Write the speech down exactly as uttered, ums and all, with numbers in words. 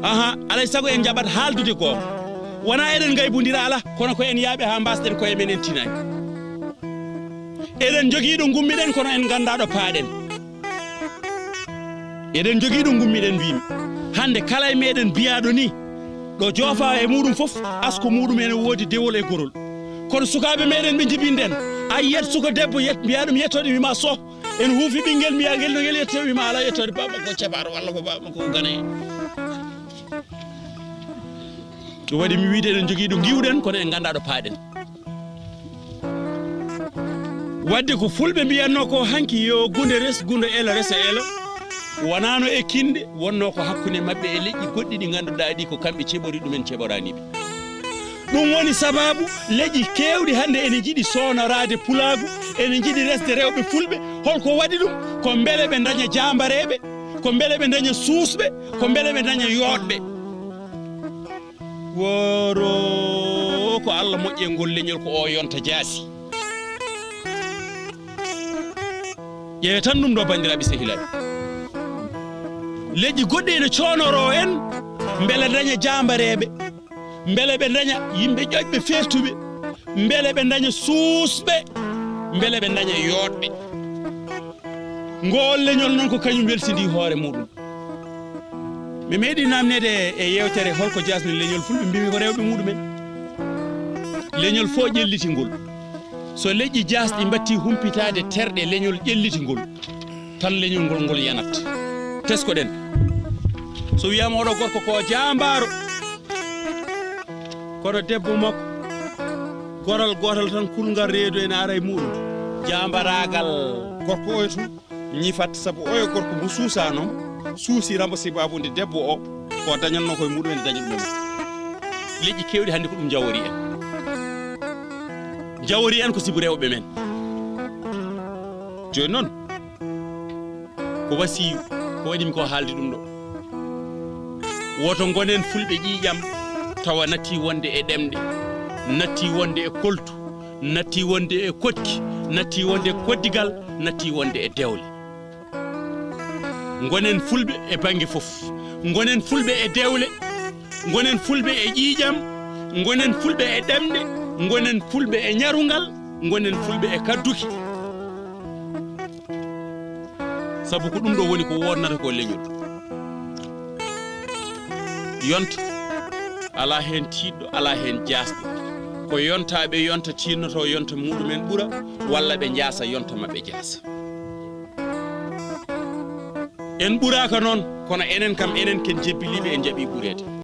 Aha, alay sago en njaɓat haaldude goonga. Wonaa eɗen ngaybondira, alaa, kono ko en yaaɓe haa mbaasɗen koye men, en tinaani. Eɗen njogii ɗo ngummiɗen, kono en nganndaa ɗo paaɗen. Eɗen njogii ɗo ngummiɗen, mbiimi. Hannde kala e meɗen biyaaɗo nii, ɗo joofa e muuɗum fof, asko muuɗum ene woodi dewol e gorol. Kono sukaaɓe meɗen ɓe njibinɗen, a yiyat suka debbo, yet, mbiyaa ɗum yettoode, wiima soh. En huufi ɓinngel, mbiyaa ngel no ngel yettoo, wiima alaa yettoode, baaba ko cebaaro walla ko baaba ko ganaye. Ɗum waɗi mi wiide eɗen njogii ɗo ngiwɗen, kono en nganndaa ɗo paaɗen. Waɗde ko fulɓe mbiyatnoo ko hanki yo gunde res, gunde elo resa elo, wonaano e kinɗe, wonnoo ko hakkunde maɓɓe e leƴƴi goɗɗi ɗi ngannduɗaa ɗi ko kamɓe ceɓori ɗumen, ceɓoraani ɓe. Ɗum woni sabaabu leƴƴi keewɗi hannde ene njiɗi soonoraade pulaagu, ene njiɗi resde rewɓe fulɓe. Holko waɗi ɗum? Ko mbele ɓe ndaña jaambareeɓe, ko mbele ɓe ndaña suusɓe, ko mbele ɓe ndaña yooɗɓe. Wooro ko Allah moƴƴe ngol leñol ko o yonta jaasi. Ƴeewe tan ɗum ɗo, banndiraaɓe sehilaaɓe. Leƴƴi goɗɗi ene coonoroo en, mbele daña jaambareeɓe, mbele ɓe daña yimɓe ƴoƴɓe feertuɓe, mbele ɓe daña suusɓe, mbele ɓe daña yooɗɓe. Ngool leñol noon ko kañum welsindii hoore muuɗum. Mi meeɗii naamneede e yeewtere holko jaasni leñol fulɓe, mbiimi ko rewɓe muuɗum en. Leñol fof ƴellitingol. So leƴƴi jaasɗi mbattii humpitaade terɗe leñol ƴellitingol, tan leñol ngol, ngol yanat. Teskoɗen. So wiyaama oɗo gorko ko jaambaaro, kono debbo makko, goral gootal tan kulngal reedu ene ara e muuɗum. Jaambaraagal gorko oyo tun ñifat, sabu oyo gorko mo suusaano, suusi ramba sibabude debbo o, ko dañatnoo ko e muuɗum ene daña ɗum e makko. Leƴƴi keewɗi hannde ko ɗum jawori en. Jawori en ko sibu rewɓe men. Jooni noon, ko wasiyu, ko waɗi mi ko haalde ɗum ɗo. Woto ngonen fulɓe ƴiiƴam, tawa natti wonde e ɗemɗe, natti wonde e koltu, natti wonde e koɗki, natti wonde e koddigal, natti wonde e dewle. Ngonen fulɓe e bannge fof. Ngonen fulɓe e dewle. Ngonen fulɓe e ƴiiƴam. Ngonen fulɓe e ɗemɗe. Ngonen fulɓe e ñarungal. Ngonen fulɓe e kadduki. Sabu ko ɗum ɗo woni ko wodnata ko leñol. Yonta, alaa heen tiiɗɗo, alaa heen jaasɗo. Ko yontaaɓe yonta tiinnotoo yonta muuɗum en ɓura, walla ɓe njaasa yonta maɓɓe jaasa. En ɓuraaka noon, kono enen kam, enen ken jebbiliiɓe, en njaɓii ɓureede.